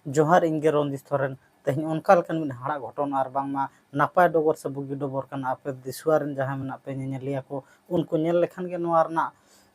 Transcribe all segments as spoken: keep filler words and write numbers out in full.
ᱡᱚᱦᱟᱨ, ᱤᱧ ᱜᱮ ᱨᱚᱱᱡᱤᱛ ᱥᱚᱨᱮᱱ᱾ ᱛᱮᱦᱮᱧ ᱚᱱᱠᱟ ᱞᱮᱠᱟᱱ ᱢᱤᱫ ᱦᱟᱦᱟᱲᱟᱜ ᱜᱷᱚᱴᱚᱱᱟ ᱟᱨ ᱵᱟᱝᱢᱟ ᱱᱟᱯᱟᱭ ᱰᱚᱜᱚᱨ ᱥᱮ ᱵᱩᱜᱤ ᱰᱚᱜᱚᱨ ᱠᱟᱱᱟ᱾ ᱟᱯᱮ ᱫᱤᱥᱣᱟ ᱨᱮᱱ ᱡᱟᱦᱟᱸᱭ ᱢᱮᱱᱟᱜ ᱯᱮ ᱧᱮᱧᱮᱞᱤᱭᱟᱹ ᱠᱚ, ᱩᱱᱠᱩ ᱧᱮᱞ ᱞᱮᱠᱷᱟᱱ ᱜᱮ ᱱᱚᱣᱟ ᱨᱮᱱᱟᱜ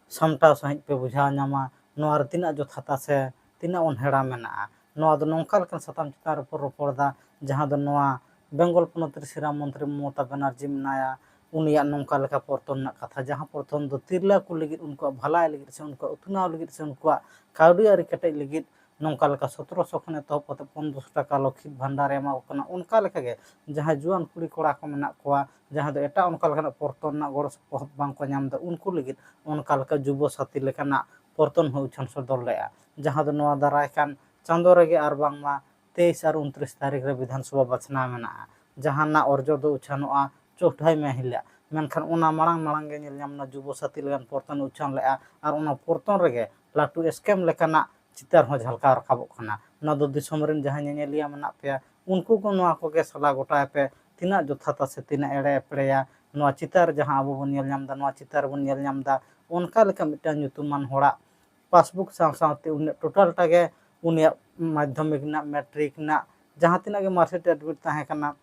ᱥᱟᱢᱴᱟᱣ ᱥᱟᱺᱦᱤᱡ ᱯᱮ ᱵᱩᱡᱷᱟᱹᱣ ᱧᱟᱢᱟ, ᱱᱚᱣᱟ ᱨᱮ ᱛᱤᱱᱟᱹᱜ ᱡᱚᱛᱷᱟᱛᱟ ᱥᱮ ᱛᱤᱱᱟᱹᱜ ᱚᱱᱦᱮᱲᱟ ᱢᱮᱱᱟᱜᱼᱟ᱾ ᱱᱚᱣᱟ ᱫᱚ ᱱᱚᱝᱠᱟ ᱞᱮᱠᱟᱱ ᱥᱟᱛᱟᱢ ᱪᱮᱛᱟᱱ ᱨᱮᱵᱚᱱ ᱨᱚᱯᱚᱲ ᱮᱫᱟ, ᱡᱟᱦᱟᱸ ᱫᱚ ᱱᱚᱣᱟ ᱵᱮᱝᱜᱚᱞ ᱯᱚᱱᱚᱛ ᱨᱮ ᱥᱤᱨᱟ ᱢᱚᱱᱛᱨᱤ ᱢᱚᱢᱚᱛᱟ ᱵᱟᱱᱟᱨᱡᱤ ᱢᱮᱱᱟᱭᱟ, ᱩᱱᱤᱭᱟᱜ ᱱᱚᱝᱠᱟ ᱞᱮᱠᱟ ᱯᱚᱨᱛᱚᱱ ᱨᱮᱱᱟᱜ ᱠᱟᱛᱷᱟ, ᱡᱟᱦᱟᱸ ᱯᱚᱨᱛᱚᱱ ᱫᱚ ᱛᱤᱨᱞᱟᱹ ᱠᱚ ᱞᱟᱹᱜᱤᱫ, ᱩᱱᱠᱩᱣᱟᱜ ᱵᱷᱟᱞᱟᱭ ᱞᱟᱹᱜᱤᱫ ᱥᱮ ᱩᱱᱠᱩᱣᱟᱜ ᱠᱟᱹᱣᱰᱤ ᱟᱹᱨᱤ ᱠᱮᱴᱮᱡ ᱞᱟᱹᱜᱤᱫ ᱱᱚᱝᱠᱟ ᱞᱮᱠᱟ ᱥᱚᱛᱨᱚᱥᱚ ᱠᱷᱚᱱ ᱮᱛᱚᱦᱚᱵ ᱠᱟᱛᱮ ᱯᱚᱱᱨᱚᱥᱚ ᱴᱟᱠᱟ ᱞᱚᱠᱠᱷᱤ ᱵᱷᱟᱱᱰᱟᱨ ᱮ ᱮᱢᱟ ᱠᱚ ᱠᱟᱱᱟ᱾ ᱚᱱᱠᱟ ᱞᱮᱠᱟᱜᱮ ᱡᱟᱦᱟᱸᱭ ᱡᱩᱣᱟᱹᱱ ᱠᱩᱲᱤ ᱠᱚᱲᱟ ᱠᱚ ᱢᱮᱱᱟᱜ ᱠᱚᱣᱟ, ᱡᱟᱦᱟᱸᱭ ᱫᱚ ᱮᱴᱟᱜ ᱚᱱᱠᱟ ᱞᱮᱠᱟᱱᱟᱜ ᱯᱚᱨᱛᱚᱱ ᱨᱮᱱᱟᱜ ᱜᱚᱲᱚ ᱥᱚᱯᱚᱦᱚᱫ ᱵᱟᱝ ᱠᱚ ᱧᱟᱢ ᱮᱫᱟ, ᱩᱱᱠᱩ ᱞᱟᱹᱜᱤᱫ ᱚᱱᱠᱟ ᱞᱮᱠᱟ ᱡᱩᱵᱚ ᱥᱟᱛᱷᱤ ᱞᱮᱠᱟᱱᱟᱜ ᱯᱚᱨᱛᱚᱱ ᱦᱚᱸ ᱩᱪᱷᱟᱹᱱ ᱥᱚᱫᱚᱨ ᱞᱮᱫᱼᱟ, ᱡᱟᱦᱟᱸ ᱫᱚ ᱱᱚᱣᱟ ᱫᱟᱨᱟᱭ ᱠᱟᱱ ᱪᱟᱸᱫᱳ ᱨᱮᱜᱮ ᱟᱨ ᱵᱟᱝᱢᱟ ᱛᱮᱭᱤᱥ ᱟᱨ ᱩᱱᱛᱨᱤᱥ ᱛᱟᱹᱨᱤᱠᱷ ᱨᱮ ᱵᱤᱫᱷᱟᱱ ᱥᱚᱵᱷᱟ ᱵᱟᱪᱷᱱᱟᱣ ᱢᱮᱱᱟᱜᱼᱟ, ᱡᱟᱦᱟᱸ ᱨᱮᱱᱟᱜ ᱚᱨᱡᱚ ᱫᱚ ᱩᱪᱷᱟᱹᱱᱚᱜᱼᱟ ᱪᱳᱣᱴᱷᱟᱭ ᱢᱮ ᱦᱤᱞᱳᱜ᱾ ᱢᱮᱱᱠᱷᱟᱱ ᱚᱱᱟ ᱢᱟᱲᱟᱝ ᱢᱟᱲᱟᱝ ᱜᱮ ᱧᱮᱞ ᱧᱟᱢ ᱮᱱᱟ ᱡᱩᱵᱚ ᱥᱟᱛᱷᱤ ᱞᱮᱠᱟᱱ ᱯᱚᱨᱛᱚᱱ ᱩᱪᱷᱟᱹᱱ ᱞᱮᱫᱼᱟ, ᱟᱨ ᱚᱱᱟ ᱯᱚᱨᱛᱚᱱ ᱨᱮᱜᱮ ᱞᱟᱹᱴᱩ scam ᱞᱮᱠᱟᱱᱟᱜ ᱪᱤᱛᱟᱹᱨ ᱦᱚᱸ ᱡᱷᱟᱞᱠᱟᱣ ᱨᱟᱠᱟᱵᱚᱜ ᱠᱟᱱᱟ᱾ ᱱᱚᱣᱟ ᱫᱚ ᱫᱤᱥᱚᱢ ᱨᱮᱱ ᱡᱟᱦᱟᱸᱭ ᱧᱮᱧᱮᱞᱤᱭᱟᱹ ᱢᱮᱱᱟᱜ ᱯᱮᱭᱟ, ᱩᱱᱠᱩ ᱠᱚ ᱱᱚᱣᱟ ᱠᱚᱜᱮ ᱥᱟᱞᱟ ᱜᱚᱴᱟᱭ ᱯᱮ, ᱛᱤᱱᱟᱹᱜ ᱡᱚᱛᱷᱟᱛᱟ ᱥᱮ ᱛᱤᱱᱟᱹᱜ ᱮᱲᱮ ᱮᱯᱲᱮᱭᱟ᱾ ᱱᱚᱣᱟ ᱪᱤᱛᱟᱹᱨ ᱡᱟᱦᱟᱸ ᱟᱵᱚ ᱵᱚᱱ ᱧᱮᱞ ᱧᱟᱢ ᱮᱫᱟ, ᱱᱚᱣᱟ ᱪᱤᱛᱟᱹᱨ ᱵᱚᱱ ᱧᱮᱞ ᱧᱟᱢ ᱮᱫᱟ, ᱚᱱᱠᱟ ᱞᱮᱠᱟ ᱢᱤᱫᱴᱟᱝ ᱧᱩᱛᱩᱢᱟᱱ ᱦᱚᱲᱟᱜ ᱯᱟᱥᱵᱩᱠ ᱥᱟᱶ ᱥᱟᱶᱛᱮ ᱩᱱᱤᱭᱟᱜ ᱴᱳᱴᱟᱞᱴᱟ ᱜᱮ, ᱩᱱᱤᱭᱟᱜ ᱢᱟᱫᱽᱫᱷᱚᱢᱤᱠ ᱨᱮᱱᱟᱜ, ᱢᱮᱴᱨᱤᱠ ᱨᱮᱱᱟᱜ, ᱡᱟᱦᱟᱸ ᱛᱤᱱᱟᱹᱜ ᱜᱮ ᱢᱟᱨᱠᱥᱤᱴ ᱮᱰᱢᱤᱴ ᱛᱟᱦᱮᱸ ᱠᱟᱱᱟ,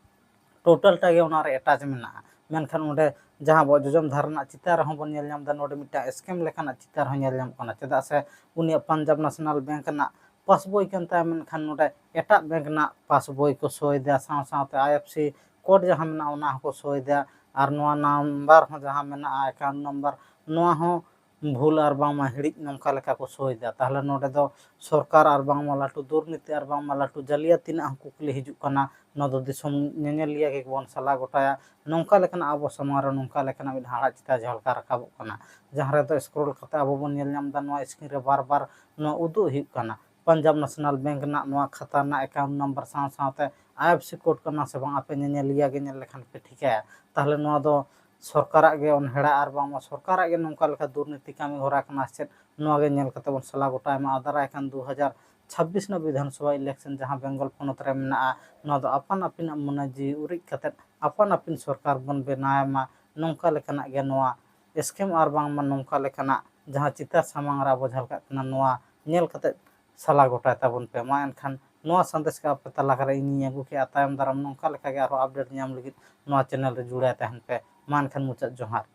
ᱴᱳᱴᱟᱞᱴᱟ ᱜᱮ ᱚᱱᱟᱨᱮ ᱮᱴᱟᱪ ᱢᱮᱱᱟᱜᱼᱟ᱾ ᱢᱮᱱᱠᱷᱟᱱ ᱚᱸᱰᱮ ᱡᱟᱦᱟᱸ ᱟᱵᱚᱣᱟᱜ ᱡᱚᱡᱚᱢ ᱫᱷᱟᱨᱮ ᱨᱮᱱᱟᱜ ᱪᱤᱛᱟᱹᱨ ᱨᱮᱦᱚᱸ ᱵᱚᱱ ᱧᱮᱞ ᱧᱟᱢ ᱮᱫᱟ, ᱱᱚᱰᱮ ᱢᱤᱫᱴᱟᱝ scam ᱞᱮᱠᱟᱱᱟᱜ ᱪᱤᱛᱟᱹᱨ ᱦᱚᱸ ᱧᱮᱞ ᱧᱟᱢᱚᱜ ᱠᱟᱱᱟ᱾ ᱪᱮᱫᱟᱜ ᱥᱮ ᱩᱱᱤᱭᱟᱜ ᱯᱟᱧᱡᱟᱵᱽ ᱱᱮᱥᱱᱟᱞ ᱵᱮᱝᱠ ᱨᱮᱱᱟᱜ ᱯᱟᱥᱵᱳᱭ ᱠᱟᱱ ᱛᱟᱭᱟ, ᱢᱮᱱᱠᱷᱟᱱ ᱱᱚᱰᱮ ᱮᱴᱟᱜ ᱵᱮᱝᱠ ᱨᱮᱱᱟᱜ ᱯᱟᱥᱵᱳᱭ ᱠᱚ ᱥᱳᱭ ᱮᱫᱟ, ᱥᱟᱶ ᱥᱟᱶᱛᱮ IFSC code ᱡᱟᱦᱟᱸ ᱢᱮᱱᱟᱜᱼᱟ, ᱚᱱᱟ ᱦᱚᱸᱠᱚ ᱥᱳᱭ ᱮᱫᱟ, ᱟᱨ ᱱᱚᱣᱟ ᱱᱟᱢᱵᱟᱨ ᱦᱚᱸ ᱡᱟᱦᱟᱸ ᱢᱮᱱᱟᱜᱼᱟ, account number, ᱱᱚᱣᱟ ᱦᱚᱸ ᱵᱷᱩᱞ ᱟᱨ ᱵᱟᱝᱢᱟ ᱦᱤᱲᱤᱡ ᱱᱚᱝᱠᱟ ᱞᱮᱠᱟ ᱠᱚ ᱥᱳᱭ ᱮᱫᱟ᱾ ᱛᱟᱦᱚᱞᱮ ᱱᱚᱰᱮ ᱫᱚ ᱥᱚᱨᱠᱟᱨ ᱟᱨ ᱵᱟᱝᱢᱟ ᱞᱟᱹᱴᱩ ᱫᱩᱨᱱᱤᱛᱤ ᱟᱨ ᱵᱟᱝᱢᱟ ᱞᱟᱹᱴᱩ ᱡᱟᱹᱞᱤᱭᱟᱹᱛᱤ ᱨᱮᱱᱟᱜ ᱦᱚᱸ ᱠᱩᱠᱞᱤ ᱦᱤᱡᱩᱜ ᱠᱟᱱᱟ᱾ ᱱᱚᱣᱟ ᱫᱚ ᱫᱤᱥᱚᱢ ᱧᱮᱧᱮᱞᱤᱭᱟᱹ ᱜᱮᱵᱚᱱ ᱥᱟᱞᱟ ᱜᱚᱴᱟᱭᱟ᱾ ᱱᱚᱝᱠᱟ ᱞᱮᱠᱟᱱᱟᱜ ᱟᱵᱚ ᱥᱟᱢᱟᱝ ᱨᱮ ᱱᱚᱝᱠᱟ ᱞᱮᱠᱟᱱᱟᱜ ᱢᱤᱫ ᱦᱟᱦᱟᱲᱟᱜ ᱪᱤᱛᱟᱹᱨ ᱡᱷᱟᱞᱠᱟᱣ ᱨᱟᱠᱟᱵᱚᱜ ᱠᱟᱱᱟ, ᱡᱟᱦᱟᱸ ᱨᱮᱫᱚ scroll ᱠᱟᱛᱮ ᱟᱵᱚ ᱵᱚᱱ ᱧᱮᱞ ᱧᱟᱢ ᱮᱫᱟ, ᱱᱚᱣᱟ screen ᱨᱮ ᱵᱟᱨ ᱵᱟᱨ ᱱᱚᱣᱟ ᱩᱫᱩᱜ ᱦᱩᱭᱩᱜ ᱠᱟᱱᱟ᱾ ᱯᱟᱧᱡᱟᱵᱽ ᱱᱮᱥᱱᱟᱞ ᱵᱮᱝᱠ ᱨᱮᱱᱟᱜ ᱱᱚᱣᱟ ᱠᱷᱟᱛᱟ ᱨᱮᱱᱟᱜ account number ᱥᱟᱶ ᱥᱟᱶᱛᱮ IFSC code ᱠᱟᱱᱟ ᱥᱮ ᱵᱟᱝ, ᱟᱯᱮ ᱧᱮᱧᱮᱞᱤᱭᱟᱹ ᱜᱮ ᱧᱮᱞ ᱞᱮᱠᱷᱟᱱ ᱯᱮ ᱴᱷᱤᱠᱟᱹᱭᱟ᱾ ᱛᱟᱦᱚᱞᱮ ᱱᱚᱣᱟ ᱫᱚ ᱥᱚᱨᱠᱟᱨᱟᱜ ᱜᱮ ᱚᱱᱦᱮᱲᱟ ᱟᱨ ᱵᱟᱝᱢᱟ ᱥᱚᱨᱠᱟᱨᱟᱜ ᱜᱮ ᱱᱚᱝᱠᱟ ᱞᱮᱠᱟ ᱫᱩᱨᱱᱤᱛᱤ ᱠᱟᱹᱢᱤ ᱦᱚᱨᱟ ᱠᱟᱱᱟ ᱪᱮᱫ, ᱱᱚᱣᱟ ᱜᱮ ᱧᱮᱞ ᱠᱟᱛᱮ ᱵᱚᱱ ᱥᱟᱞᱟ ᱜᱚᱴᱟᱭ ᱢᱟ᱾ ᱟᱨ ᱫᱟᱨᱟᱭ ᱠᱟᱱ ᱫᱩ ᱦᱟᱡᱟᱨ ᱪᱷᱟᱵᱵᱤᱥ ᱨᱮᱱᱟᱜ ᱵᱤᱫᱷᱟᱱ ᱥᱚᱵᱷᱟ election ᱡᱟᱦᱟᱸ ᱵᱮᱝᱜᱚᱞ ᱯᱚᱱᱚᱛ ᱨᱮ ᱢᱮᱱᱟᱜᱼᱟ, ᱱᱚᱣᱟ ᱫᱚ ᱟᱯᱟᱱ ᱟᱹᱯᱤᱱᱟᱜ ᱢᱚᱱᱮ ᱡᱤᱣᱤ ᱩᱨᱤᱡ ᱠᱟᱛᱮ ᱟᱯᱟᱱ ᱟᱹᱯᱤᱱ ᱥᱚᱨᱠᱟᱨ ᱵᱚᱱ ᱵᱮᱱᱟᱣ ᱢᱟ᱾ ᱱᱚᱝᱠᱟ ᱞᱮᱠᱟᱱᱟᱜ ᱜᱮ ᱱᱚᱣᱟ scam ᱟᱨ ᱵᱟᱝᱢᱟ ᱱᱚᱝᱠᱟ ᱞᱮᱠᱟᱱᱟᱜ ᱡᱟᱦᱟᱸ ᱪᱤᱛᱟᱹᱨ ᱥᱟᱢᱟᱝ ᱨᱮ ᱟᱵᱚ ᱡᱷᱟᱞᱠᱟᱜ ᱠᱟᱱᱟ, ᱱᱚᱣᱟ ᱧᱮᱞ ᱠᱟᱛᱮ ᱥᱟᱞᱟ ᱜᱚᱴᱟᱭ ᱛᱟᱵᱚᱱ ᱯᱮ᱾ ᱢᱟ ᱮᱱᱠᱷᱟᱱ ᱱᱚᱣᱟ ᱥᱟᱸᱫᱮᱥ ᱠᱚ ᱟᱯᱮ ᱛᱟᱞᱟ ᱨᱮ ᱤᱧᱤᱧ ᱟᱹᱜᱩ ᱠᱮᱜᱼᱟ᱾ ᱛᱟᱭᱚᱢ ᱫᱟᱨᱟᱢ ᱱᱚᱝᱠᱟ ᱞᱮᱠᱟᱜᱮ ᱟᱨᱦᱚᱸ ᱟᱯᱰᱮᱴ ᱧᱟᱢ ᱞᱟᱹᱜᱤᱫ ᱱᱚᱣᱟ ᱪᱮᱱᱮᱞ ᱨᱮ ᱡᱩᱲᱟᱹᱣ ᱛᱟᱦᱮᱱ ᱯᱮ᱾ ᱢᱟ ᱮᱱᱠᱷᱟᱱ ᱢᱩᱪᱟᱹᱫ ᱡᱚᱦᱟᱨ᱾